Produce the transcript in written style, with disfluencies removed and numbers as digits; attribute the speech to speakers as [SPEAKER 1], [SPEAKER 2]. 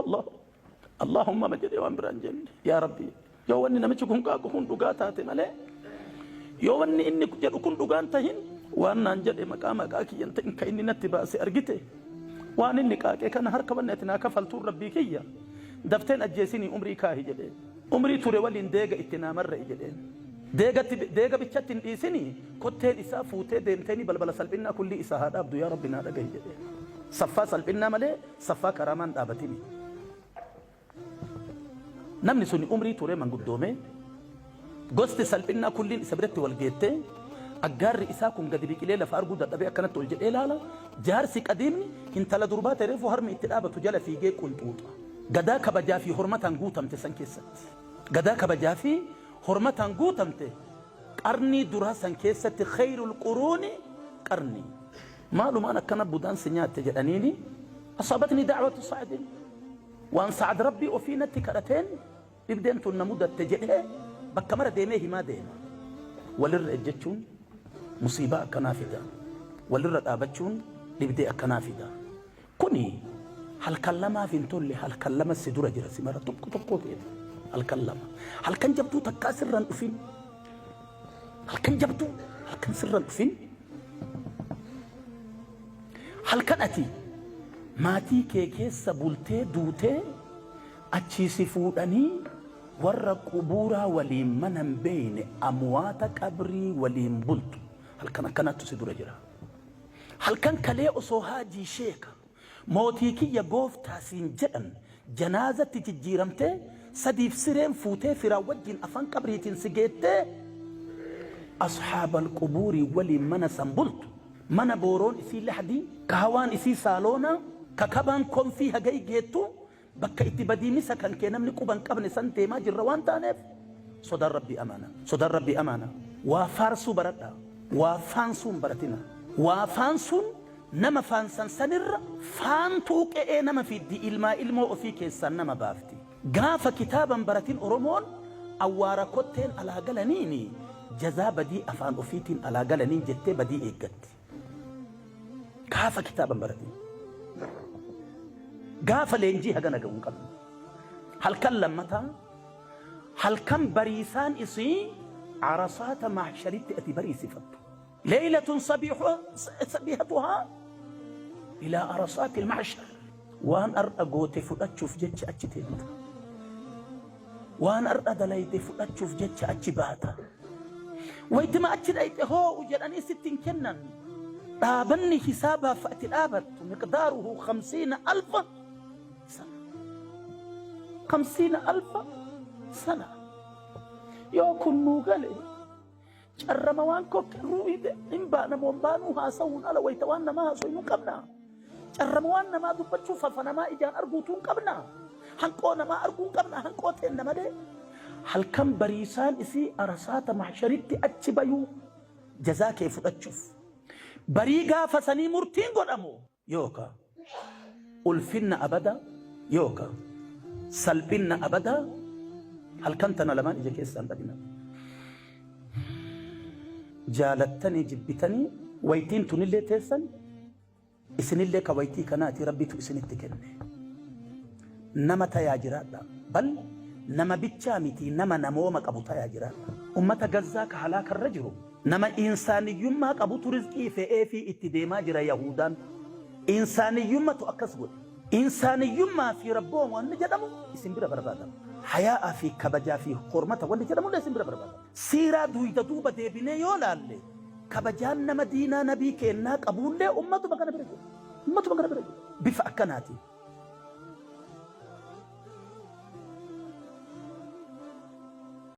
[SPEAKER 1] Allah Allahumma ma jedhee waan biraan jenne yaa Rabbi yoo wanni namichi kun qaaqu kun dhugaa taate malee yoo wanni inni jedhu kun dhugaan tahin waan naan jedhe maqaa maqaa kiyyan ta'in ka inni natti baase argite waan inni qaaqe kana harka wanni ati naa kafaltuun Rabbii kiyya dafteen ajjeesinii umrii kaahi jedheen umrii ture waliin deega itti naa marra'i jedheen deegatti deega bichatti hin dhiisinii kotteen isaa fuutee deemteenii balbala salphinnaa kullii isaa haa dhaabdu yaa Rabbi naa dhagahi jedheen saffaa salphinnaa malee saffaa karaamaan dhaabatini. Namni suni umrii turee manguddoomee gosti salphinnaa kulliin isa biratti wal geettee aggaarri isaa kun gadi biqilee lafa arguu dadhabee akkanatti ol jedhee ilaala. Jaarsi qadiimni intala durbaa ta'e reefu harmi itti dhaabatu jala fiigee qunxuuxa. Gadaa kabajaa fi hormataan guutamte san keessatti. Gadaa kabajaa fi hormataan guutamte qarnii duraa san keessatti khayrul quruuni qarnii. Maalumaan akkana budaan si nyaatte jedhaniini asaabatni da'watu Sa'din waan Sa'ad Rabbii ofii natti kadhateen dhibdeen tun na mudatte jedhee bakka mara deemee himaa deema. Walirra ejjechuun musiibaa akkanaa fida. Walirra dhaabachuun dhibdee akkanaa fida. Kuni halkan lamaaf hin tolle halkan lama si dura jira si mara tokko tokkoo keeti halkan lama. Halkan jabduu takkaa sirra hin dhufin. Halkan jabduu halkan sirra hin dhufin. Halkan ati maatii kee keessa bultee duutee achii si fuudhanii warra qubuuraa waliin mana hin beeyne amwaata qabrii waliin bultu halkan akkanaattu si dura jira. Halkan kalee osoo haajii sheeka mootii kiyya gooftaa siin jedhan janaazatti jijjiiramtee sadiif sireen fuutee firaan wajjin afaan qabriitiin si geettee ashaabal qubuurii waliin mana san bultu mana booroon isii lahdii ka hawaan isii saaloonaa ka kabaan konfii hagai geettu Bakka itti badiimisa kan kee namni quba hin qabne san deemaa jirra waan taaneef sodaan Rabbii amaana. Sodaan Rabbii amaana. Waa faarsuu baradhaa. Waa faansuu hin baratinaa. Waa faansuun nama faansan sanirra faantuu qe'ee nama fiddi ilmaa ilmoo ofii keessaan nama baafti. Gaafa kitaaba hin baratin Oromoon awwaara kotteen alaa galaniini jazaa badii afaan ofiitiin alaa galaniin jettee badii eeggatti. Gaafa kitaaba hin baratin. Gaafa leenjii hagana ga'u hin qabne. Halkan lammataa halkan bariisaan isii arasaata mahsharitti ati bariisifattu. Leeylatun sabihatuhaa ilaa arasaati mahshar. Waan har'a goote fudhachuuf jecha achi teetta. Waan har'a dalayde fudhachuuf jecha achi baata. Waytima achi dhayxe hoo'u jedhanii sitti hin kennan. Dhaabanni hisaabaaf ati dhaabattu miqdaaruhu khamsiina alfa sana. Khamsiina alfa sana. Yoo kun nuu gale carrama waan kokkirruu hin baana moo hin baanuu haasa'uun ala wayta waan namaa haasa'u hin qabna. Carrama waan namaa dubbachuu fafa namaa ijaan arguutuu hin qabna. Hanqoo namaa arguu hin qabna hanqoo teenna malee. Halkan bariisaan isii arasaata mahsharitti achi bayuu jazaa kee fudhachuuf. Barii gaafa sanii murtiin godhamu yookaa ulfinna abadaa yookaa salphinna abadaa halkan tana lamaan ija keessaan dhabina. Jaalattanii jibbitanii waytiin tunillee teessan isinillee ka waytii kanaati Rabbitu isinitti kenne. Nama tayaa jiraadha. Bal nama bichaa miti nama namooma qabu tayaa jiraadha. Ummata Gazzaa ka halaakarra jiru nama insaaniyyummaa qabutu rizqii fe'eefii itti deemaa jira Yahuudaan. Insaaniyyummatu akkas godhe. Insaaniyyummaa fi rabbooma wanni jedhamu isin bira barbaadama. Hayaa'aa fi kabajaa fi hormata wanni jedhamullee isin bira barbaadama. Siiraa duuyda duuba deebinee yoo laalle kabajaan nama diinaa nabii keennaa qabuullee ummatuma kana bira jira. Ummatuma kana bira jira. Bifa akkanaatiin.